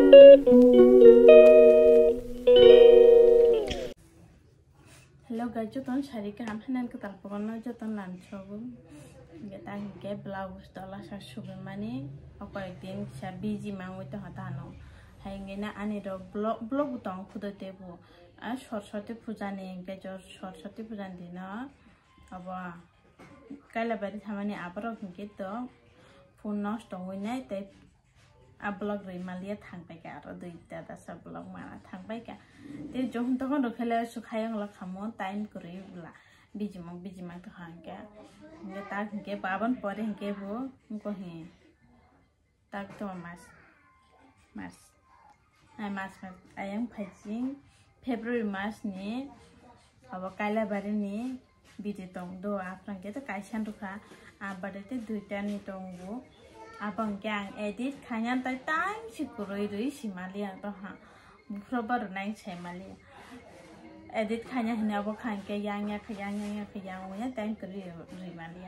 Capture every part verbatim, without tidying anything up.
Hello guys, joton sari kaham hanan kwtal pogonno joton lamsogo. Hingke ta hingke blouse dola sa subimani, o koyek din kisa busy mangwi tongha tano. Hai hingke na ani rok vlog, vlog bo tong khudo tebo. A Saraswati puja ni hingke jo Saraswati puja ni dino abo Kailabari thamani aborok hingke to phone nosto wngwi nai tei a vlog rwi maliya thangpaikha aro dui ta dasa vlog mana thangpaikha. Tei jokhon tokhon rwkhe le swkhaiyung lo khamo time kwrwi bwla bijimang bijimang tongkha hwnkhe. Hwnkhe tak hwnkhe babon pore hwnkhe bo wngkha hi tak tongma mas mas. Ai mas mas ayang phaising February mas ni abo Kailabari ni bidi tong do, aphang khe to kaisa rwkha, abade te duita ni tongo. Abang khe ang edit khaina tai time si kwrwi rwi si mali ang to ha. Buphro baro nang sai mali. Edit khaina hini abo khang khe yang ya khe yang yang ya khe yang ya time kwrwi rwi mali.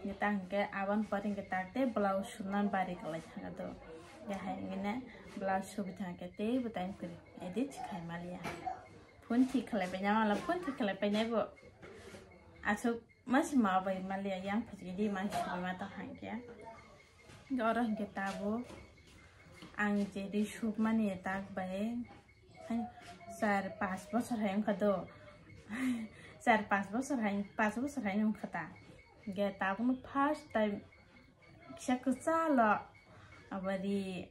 Ni tang khe abang paring khe tak te blouse sunan bari kalai thang do. Ya hai ngene blouse subi thang khe tei bo time kwrwi edit khai mali. Phone thik khlai pai na mala, phone thik khlai pai nai bo. Aswk masi ma bai maliya yang phajigi di mang simi ma ta hangke. Oro hingke tabuk ang je di suk mani tak bai. Hai, char pas bosor hai wngkha do. Char pas bosor hai, pas bosor hai wngkha ta. Hingke tabuk no first time kisa kwchalo abari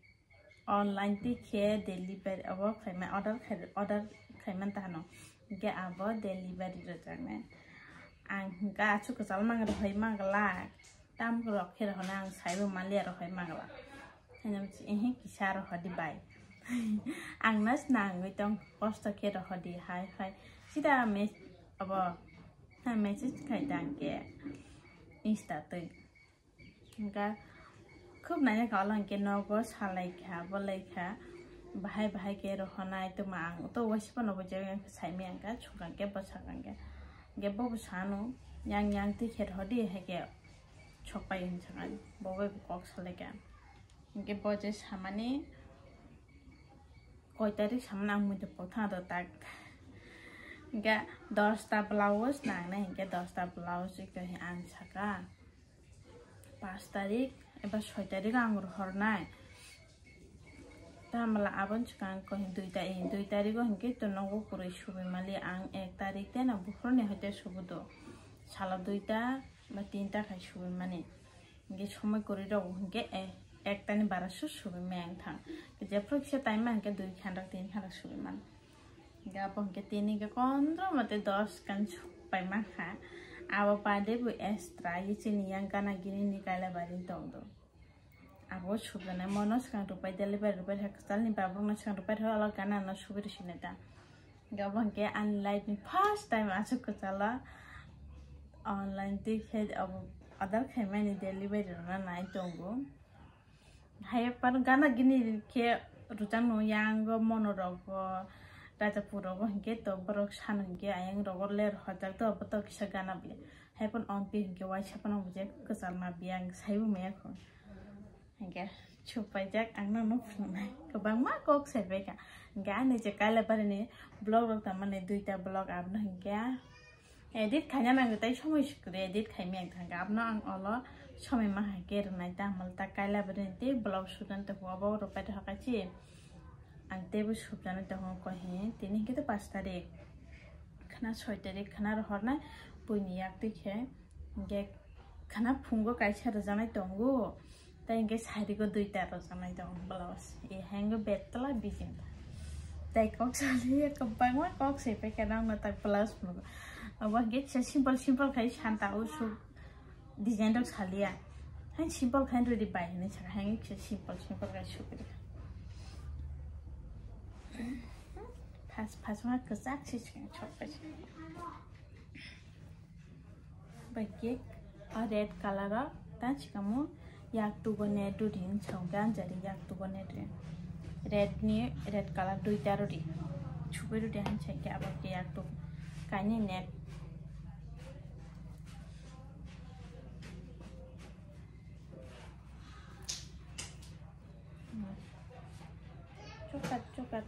online twi khe delivery abo khaima order khai order khaiman ta hano. Hingke abo delivery rwjaknai. Ang hingke aswk kwchal mang rohoi mang glak. Tam rok khe rohona ang saibo maliya rohoi mang glak. Haino ehe kisa rohodi bai. Ang no snangwi tong kosto khe rohodi hai hai. Sida mes abo ha message khai tang khe Insta twi. Hingke khub naina kha, olo hingke nogo salai kha, bolai kha, bahai bahai khe rohonai tongma ang to waisa phano bo je saimaya hingke sukang khe bwsakang khe. Hingke bo bo sano yang yang twi khe rohodi hai khe sokpai hinwi sakang, bo bai bo kok salai kha. Hingke bo je samani koi tarik samani ang muitu pok thang do tak. Hingke dosta blouse nangnai, hingke dosta blouse khe ang saka. Pas tarik eba soi tarik ang rohornai. Tamala aboni swkang koi dui tarik, dui tarik o hingke to nogo kwrwi subi mali ang ek tarik te no buphuruni hoite subudo. Salo duita ba tinta khai subi mani. Hingke somoi kwrwi rok hingke ek tani bara su subi maya wng thang. Jephuru kisa time ma hingke dui khandak tin khandak subi man. Hingke abo hingke tini hingke kondro mate dos kan suk pai mankha. Abo baade bo extra ye chini yang gana gini ni kaila bari tong do. Abo sukjana mono swkang rupai delivery rupai hai kwchal ni babrok no swkang rupai hai alo gana no subi rwsini ta. Hingke abo hingke ani life ni first time aswk kwchalo online twi khe abo order khaimani delivery rwna nai tongo. Hai phano gana gini khe rwchapno yang o mono rogo, Rajapur rogo hinkhe to borok sano hinkhe ayang rogo ler hojak to, abo to kisa gana bwle. Hai phano ompi hinkhe waisa phano bwle kwchal ma biyang saibo maya kho. Hinkhe chupaijak ang nono phunuknai kwbangma kok saipaikha. Hinkhe ani je Kailabari ni vlog rok tamani duita vlog abono hinkhe edit khaina nango tei somoi se kwrwi edit khaimaya thangkha. Abono ang olo somoi ma hai khe rwnai ta, hamle ta Kailabari ni tei vlog shoot ani tongkha, obo rwpai tongkha kaisa. Ang teibo shoot ani tongkha koi he, tini hinkhe to pash tarik, khna soi tarik khna rohornai buini yak twi khe, hinkhe khna phungo kaisa rwjaknai tongo. Tei hingke sari go duita rwjaknai tongo blouse. E hai wngkha betla bijing. Tei kok saliya kwbangma kok saipaikha nangno tak blouse phunukgo. Abo hingke kisa simple simple khai santa o suk design rok saliya. Hai simple khai rwdi bai hinwi saka hai kisa simple simple khai suk rwdi. Phas phas ma kwchak se sok pai. Bai khe a red color o ta chikamo yak tugo net rudi hinwi sa hwnkhe anjari yak tugo net rudi. Red ni red color duita rudi. Chubai rudi hinwi sa hwnkhe abo khe yak tugo kainwi net. Chokat, chokat.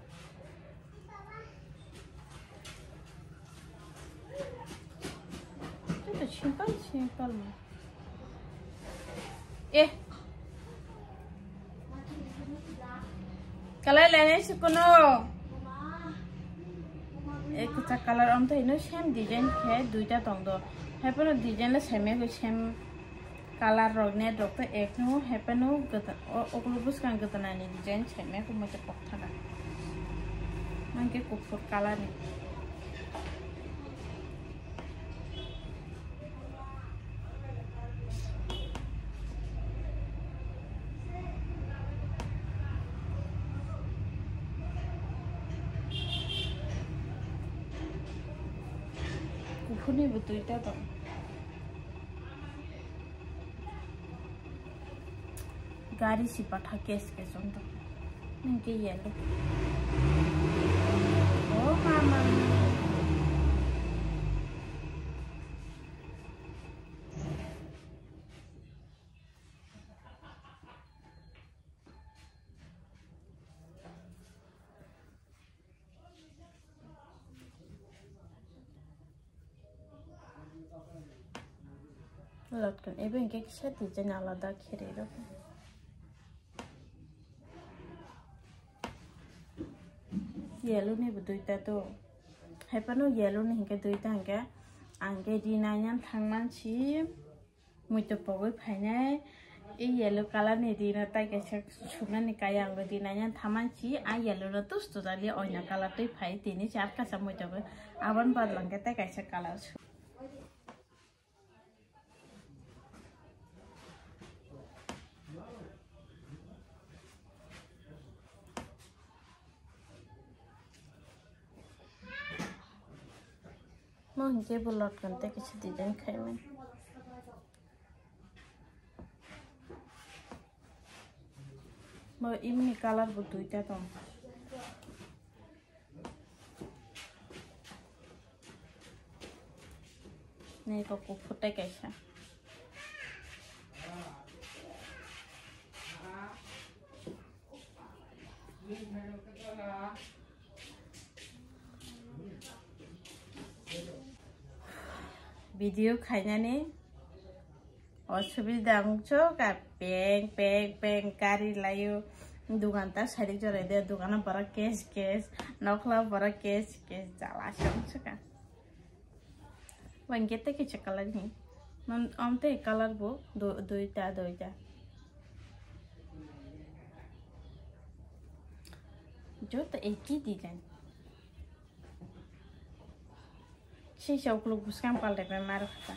Joto simple, simple mo. Eh. Kalai lainai se kuno. Eh, kwchak colour om thai no same design khe duita tong do. Hai phano design le same ko same colour rok net rok to ek no hai phano gata-, o, oklo bwskang gata nani design same ko mocha kok thana. Nang ke kuphur colour ni. Kuphurni bo duita tong. Gari si patha kes kes on to. Nang ke yellow. Oh mama. Lotkan ebe hingke kisa design alada khe ri rok. Yellow ni bo duita to. Hai phano yellow ni hingke duita hingke ang ke ri nai nang thang man si. Muito pogwi phainai, i yellow colour ni rino tai kaisa suknani kaya ang rinai nang thaman si, a yellow no tus tus ali oina colour twi phai tini si ar kaisa muito bo aboni badal hwnkhe tai kaisa colour su. Mo hingke bo lotkan tei kisa design khaimani. Bo imni colour bo duita tong. Nei ko kuphur tei kaisa. Video khainani osubida wngkha, peng peng peng kari laio. Dugan ta sari jorai de, dugano borok cash cash, nokla borok cash cash, jala se wngkha. Wngkhe tei kisa colour ni. Om tei colour bo du-, duita, duita. Joto eki design. Sisa ukuluk bwskang palde bai mar kha.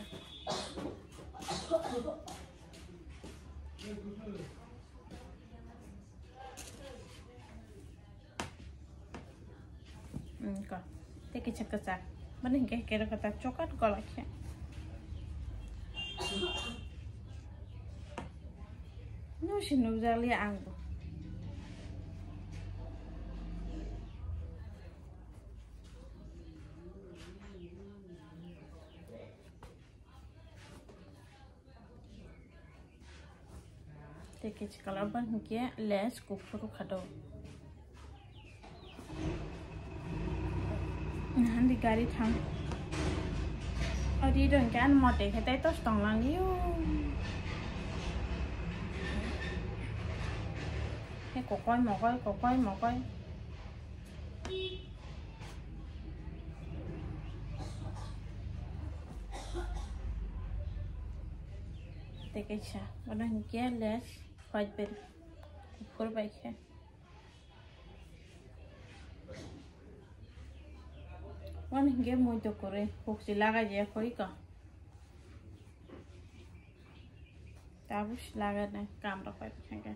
Hmm, ko. Tei kisa kwchak. Mani hingke hingke rok kwchak chokat gola khe. No si nukjak liya ang bo. Tei kisa colour ba hingke lace kuphur kha do. Handi gari thang. Adi do hingke ani mote khe tei tos tong lang liyo. He kokoi mokoi, kokoi mokoi. Tei kaisa, bono hinkhe lace white berry, kuphur bai khe. Bono hinkhe muito kwrwi, hukchi lagai ya koi ko. Tabuk se lagai nai, kam rok bai khe.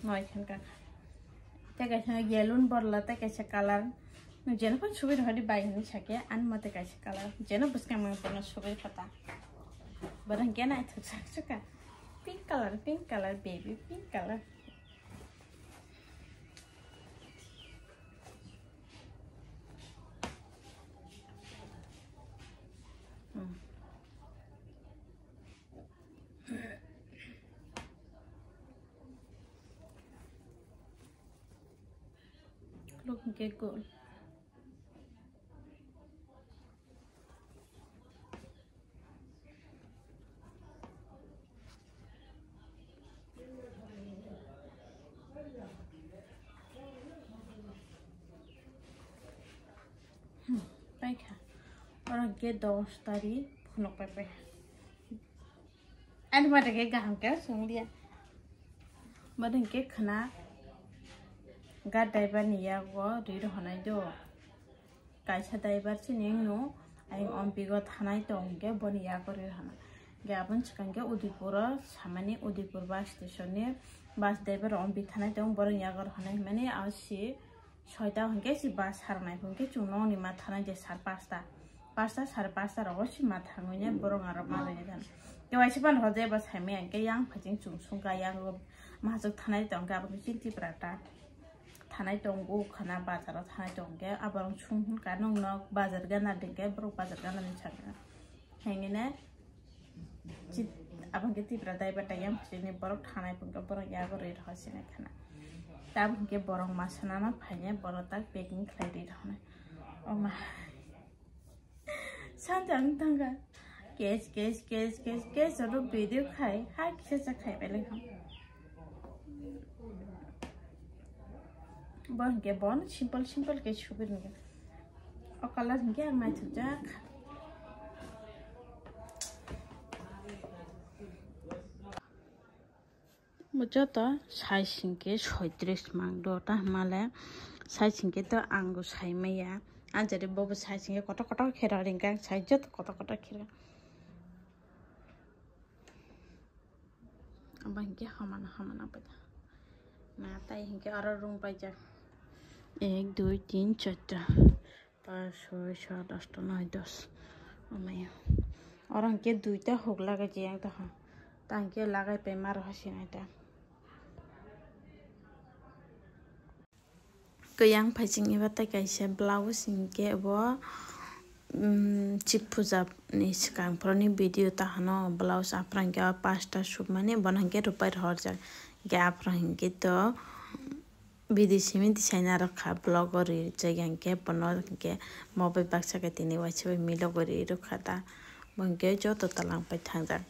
Noi khan kha. Tei kaisa yellow ni borla tei kaisa colour. Nwng jeno phano subui rw di bai hinwi sakhe, ani mate kaisa colour. Jeno bwskang mung bono subui kha ta. Borok hwnkhe naithok sak suka. Pink colour, pink colour, baby pink colour. Hmm. Hwnkhe gol. Hmm, paikha. Oro hwnkhe dos tarikh phunuk pai pai. Ani mata khe kaham khe song dia. Mata hwnkhe khna ga driver ni yago ri rohonai do. Kaisa driver chini wngno ayang ompigo thanai tong hwnkhe boni yago ri rohona. Hwnkhe aboni swkang khe Udaipur o samani Udaipur bus station ni bus driver ompi thanai tong borok yago rohonai hwnmani aro si Soita hwnkhe si bus sarnai hwnkhe chwng nokni ma thanai je sar pasta. Pasta sar pasta rogo si ma thangwi ne borok aro ma rwngwi thang. Kewaisa phano hoje ba saimaya hwnkhe yang phaiching chwng sungkha yang masuk thanai tongkhe abo chini Tipra ta. Thanai tongo khana bazar o thanai tongkhe aborok sung hwnkha nwng nok bazar gana dingkhe borok bazar gana ni sakha. Hengine chit abangke Tipra daiba tayang chini borok thanai pungke borok yago ri rw sini khana. Tabuk hwnkhe borok masa nana phaine borok tak packing khlai ri rw hwnwi. Oma. Sanja wng thangkha. Kes, kes, kes, kes, kes, oro video khai. Ha kisa cha khai belai kha. Bo hwnkhe bon simple, simple khe subi rwkha. O color hwnkhe ang naithokjak. Bo joto size hwnkhe soitris mang do, ta hwnmale size hwnkhe to ang bo sai maya. Ang jare bobo size hwnkhe kotor kotor khe rw ringkha, ang size joto kotor kotor khe rw. Abo hwnkhe hamana hamana pai da. Na tai hwnkhe aro rung paijak. Ek, dui, tin, charta. Pas, soi, sat, asto, noi, dos. Amaya. Oro hwnkhe duita huk lagai je yang taha. Ta hwnkhe lagai pai ma roha sinai ta. Kwyang phaiching eba tai kaisa blouse hwnkhe bo, um, chip puja ni swkang phoroni video tahano blouse aphra hwnkhe o pasta submani bono hwnkhe rupai rohorjak. Hwnkhe aphra hwnkhe to video simi tisai narwkha vlog o rijak hwnkhe bono hwnkhe mo bai baksa khe tini waisa bai milok bai ri rwkha ta bo hwnkhe joto talang pai thangjak.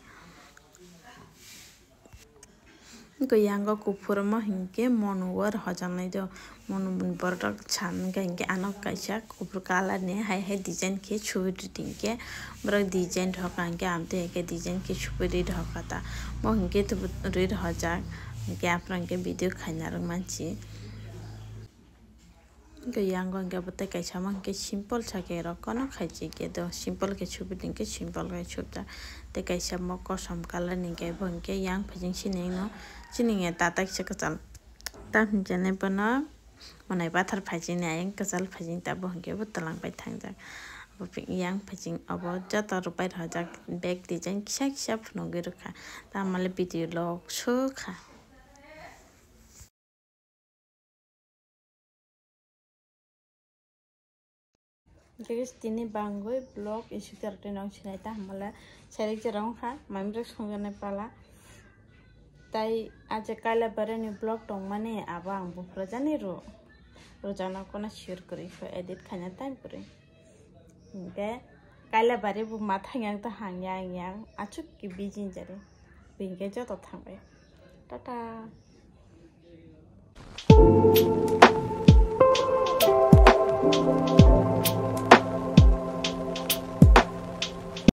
Hwnkhe yango kuphur omo hinkhe monugo rw hojaknai do. Monu borok rok san wngkha hinkhe ano kaisa kuphur colour ni hai hai design khe subi rwdi hinkhe borok design rwkha hinkhe amtwi hai khe design khe subi rwi rwkha ta. Bo hinkhe rwi rwjak hinkhe aphuru hinkhe video khaina rwk mansi. Hwnkhe yango hwnkhe bo tei kaisa ma hwnkhe simple sa khe rok kono khaijak khe do simple khe subidi hwnkhe simple khe subjak tei kaisa mo kosom colour ni hwnkhe bo hwnkhe yang phaiching sini no chini hwnkhe tatak se kwchal ta hwnkhe nai bono mwnai pathar phaichini ayang kwchal phaichini ta bo hwnkhe bo twlang pai thangjak bo yang phaiching obo joto rwpai rwjak bag design kisa kisa phunugwi rwkha tamale video lok sukha. Guys, tini bangwi vlog isi tero tini ang sinai ta hamala selek jera wngkha mamrok songjaknai pala tai aje kaila barani vlog tongmani abo ang buphuru jani ro rojana kono share kwrwi kho edit khaina time kwrwi hwnkhe kaila bari bo ma thangya ta hangya yang achuk ki bijin jari hwnkhe joto thangbai tata.